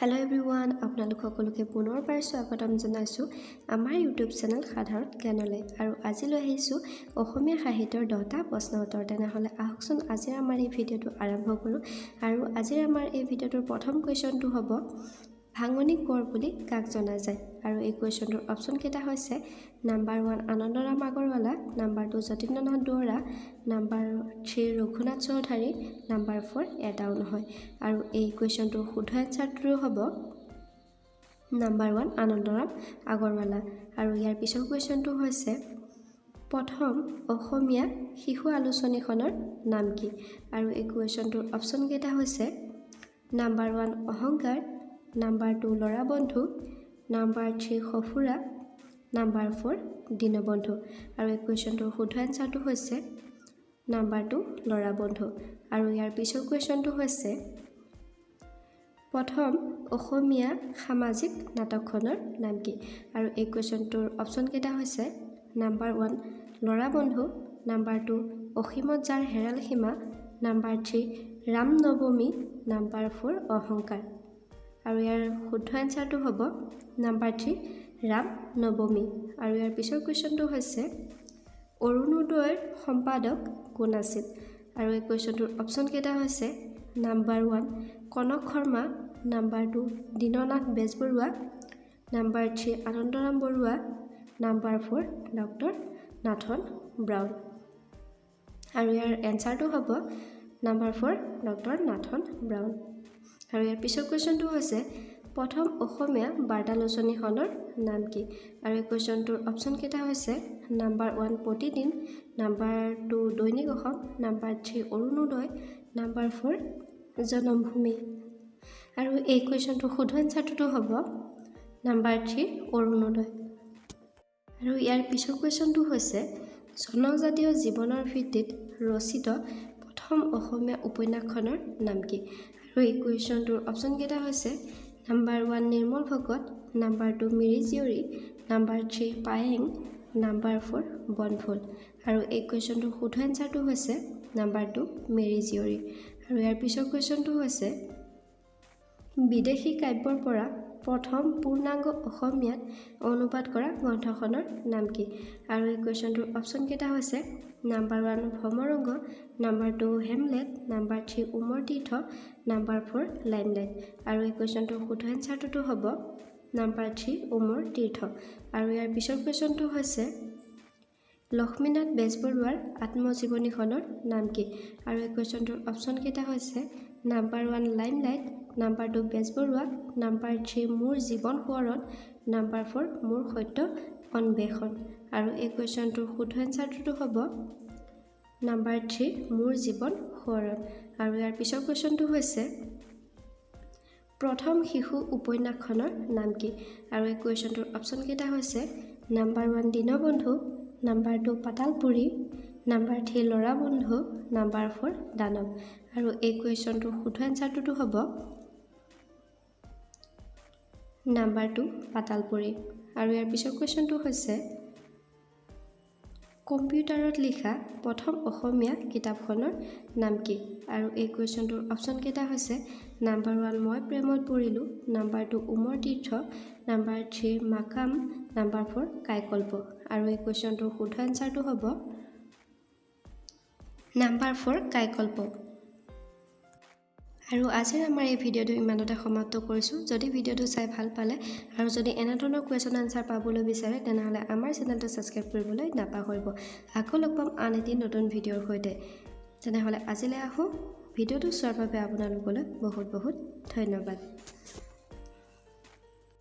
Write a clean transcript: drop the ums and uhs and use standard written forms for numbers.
Hello' everyone, আপোনালোক সকলোকে পুনৰবাৰ স্বাগতম জনাইছোঁ আমাৰ ইউটিউব চেনেল সাধাৰণ জ্ঞানলৈ। আৰু আজি লৈ আহিছোঁ অসমীয়া সাহিত্যৰ 10টা প্ৰশ্ন উত্তৰ। তেনেহ'লে আহকচোন, আজিৰ আমাৰ এই ভিডিঅ'টো আৰম্ভ কৰোঁ। আৰু আজিৰ আমাৰ এই ভিডিঅ'টোৰ প্ৰথম কুৱেশ্যনটো হ'ব, ভাঙনি কোঁৱৰ বুলি কাক জনা যায়? আৰু এই কুৱেশ্যনটোৰ অপশ্যনকেইটা হৈছে number 1 Anandaram Agarwala, number 2 Jatindranath Duwara, number 3 Raghunath Choudhury, number 4 এটাও নহয়। আৰু এই কুৱেশ্যনটোৰ শুদ্ধ এনচাৰটো হ'ব নাম্বাৰ 1 আনন্দৰাম আগৰৱালা। আৰু ইয়াৰ পিছৰ কুৱেশ্যনটো হৈছে, প্ৰথম অসমীয়া শিশু আলোচনীখনৰ নাম কি? আৰু এই কুৱেশ্যনটোৰ অপশ্যনকেইটা হৈছে নাম্বাৰ 1 অহংকাৰ, নাম্বাৰ 2 ল'ৰা বন্ধু, নাম্বাৰ 3 সঁফুৰা, নাম্বাৰ 4 দীনবন্ধু। আৰু এই কুৱেশ্যনটোৰ শুদ্ধ এনচাৰটো হৈছে নাম্বাৰ 2 ল'ৰা বন্ধু। আৰু ইয়াৰ পিছৰ কুৱেশ্যনটো হৈছে, প্ৰথম অসমীয়া সামাজিক নাটকখনৰ নাম কি? আৰু এই কুৱেশ্যনটোৰ অপশ্যনকেইটা হৈছে নাম্বাৰ 1 ল'ৰা বন্ধু, নাম্বাৰ 2 অসীমত যাৰ হেৰাল সীমা, নাম্বাৰ 3 ৰাম নৱমী, নাম্বাৰ 4 অহংকাৰ। আৰু ইয়াৰ শুদ্ধ এনচাৰটো হ'ব নাম্বাৰ 3 ৰাম নৱমী। আৰু ইয়াৰ পিছৰ কুৱেশ্যনটো হৈছে, অৰুণোদয়ৰ সম্পাদক কোন আছিল? আৰু এই কুৱেশ্যনটোৰ অপশ্যনকেইটা হৈছে number 1 Kanak Sharma, number 2 Dinanath Bezbaroa, number 3 Anandaram Barua, number 4 doctor Nathan brown. আৰু ইয়াৰ এনচাৰটো হ'ব নাম্বাৰ 4 ডক্টৰ নাথন ব্ৰাউন। আৰু ইয়াৰ পিছৰ কুৱেশ্যনটো হৈছে, প্ৰথম অসমীয়া বাৰ্তালোচনীখনৰ নাম কি? আৰু এই কুৱেশ্যনটোৰ অপশ্যনকেইটা হৈছে নাম্বাৰ 1 প্ৰতিদিন, নাম্বাৰ 2 দৈনিক অসম, নাম্বাৰ 3 অৰুণোদয়, নাম্বাৰ 4 জনমভূমি। আৰু এই কুৱেশ্যনটোৰ শুদ্ধ এনচাৰটোতো হ'ব নাম্বাৰ 3 অৰুণোদয়। আৰু ইয়াৰ পিছৰ কুৱেশ্যনটো হৈছে, জনজাতীয় জীৱনৰ ভিত্তিত ৰচিত প্ৰথম অসমীয়া উপন্যাসখনৰ নাম কি? আৰু এই কুৱেশ্যনটোৰ অপশ্যনকেইটা হৈছে নাম্বাৰ 1 নিৰ্মল ভকত, number 2 Miri Jiyori, number 3 Payeng, number 4 বনফুল। আৰু এই কুৱেশ্যনটোৰ শুদ্ধ এনচাৰটো হৈছে নাম্বাৰ 2 মিৰি জীয়ৰী। আৰু ইয়াৰ পিছৰ কুৱেশ্যনটো হৈছে, বিদেশী কাব্যৰ পৰা প্ৰথম পূৰ্ণাংগ অসমীয়াত অনুবাদ কৰা গ্ৰন্থখনৰ নাম কি? আৰু এই কুৱেশ্যনটোৰ অপশ্যনকেইটা হৈছে নাম্বাৰ 1 ভ্ৰমৰংগ, নাম্বাৰ 2 হেমলেট, নাম্বাৰ 3 উমৰ তীৰ্থ, নাম্বাৰ 4 লাইমলাইট। আৰু এই কুৱেশ্যনটোৰ শুদ্ধ এনচাৰটোতো হ'ব নাম্বাৰ 3 উমৰ তীৰ্থ। আৰু ইয়াৰ পিছৰ কুৱেশ্যনটো হৈছে, লক্ষ্মীনাথ বেজবৰুৱাৰ আত্মজীৱনীখনৰ নাম কি? আৰু এই কুৱেশ্যনটোৰ অপশ্যনকেইটা হৈছে number 1 limelight, number 2 Bezbaruah, number 3 মোৰ জীৱন সোঁৱৰণ, নাম্বাৰ 4 মোৰ সত্য অন্বেষণ। আৰু এই কুৱেশ্যনটোৰ শুদ্ধ এনচাৰটোতো হ'ব নাম্বাৰ 3 মোৰ জীৱন সোঁৱৰণ। আৰু ইয়াৰ পিছৰ কুৱেশ্যনটো হৈছে, প্ৰথম শিশু উপন্যাসখনৰ নাম কি? আৰু এই কুৱেশ্যনটোৰ অপশ্যনকেইটা হৈছে নাম্বাৰ 1 দীনবন্ধু, নাম্বাৰ 2 পাতালপুৰী, নাম্বাৰ 3 ল'ৰা বন্ধু, নাম্বাৰ 4 দানৱ। আৰু এই কুৱেশ্যনটোৰ শুদ্ধ এনচাৰটোতো হ'ব নাম্বাৰ 2 পাতালপুৰী। আৰু ইয়াৰ পিছৰ কুৱেশ্যনটো হৈছে, কম্পিউটাৰত লিখা প্ৰথম অসমীয়া কিতাপখনৰ নাম কি? আৰু এই কুৱেশ্যনটোৰ অপশ্যনকেইটা হৈছে নাম্বাৰ 1 মই প্ৰেমত পৰিলোঁ, নাম্বাৰ 2 উমৰ তীৰ্থ, নাম্বাৰ 3 মাকাম, নাম্বাৰ 4 কায়কল্প। আৰু এই কুৱেশ্যনটোৰ শুদ্ধ এনচাৰটো হ'ব নাম্বাৰ 4 কায়কল্প। আৰু আজিৰ আমাৰ এই ভিডিঅ'টো ইমানতে সমাপ্ত কৰিছোঁ। যদি ভিডিঅ'টো চাই ভাল পালে আৰু যদি এনেধৰণৰ কুৱেশ্যন আনচাৰ পাবলৈ বিচাৰে, তেনেহ'লে আমাৰ চেনেলটো ছাবস্ক্ৰাইব কৰিবলৈ নাপাহৰিব। আকৌ লগ পাম আন এটি নতুন ভিডিঅ'ৰ সৈতে। তেনেহ'লে আজিলৈ আহোঁ। ভিডিঅ'টো চোৱাৰ বাবে আপোনালোকলৈ বহুত বহুত ধন্যবাদ।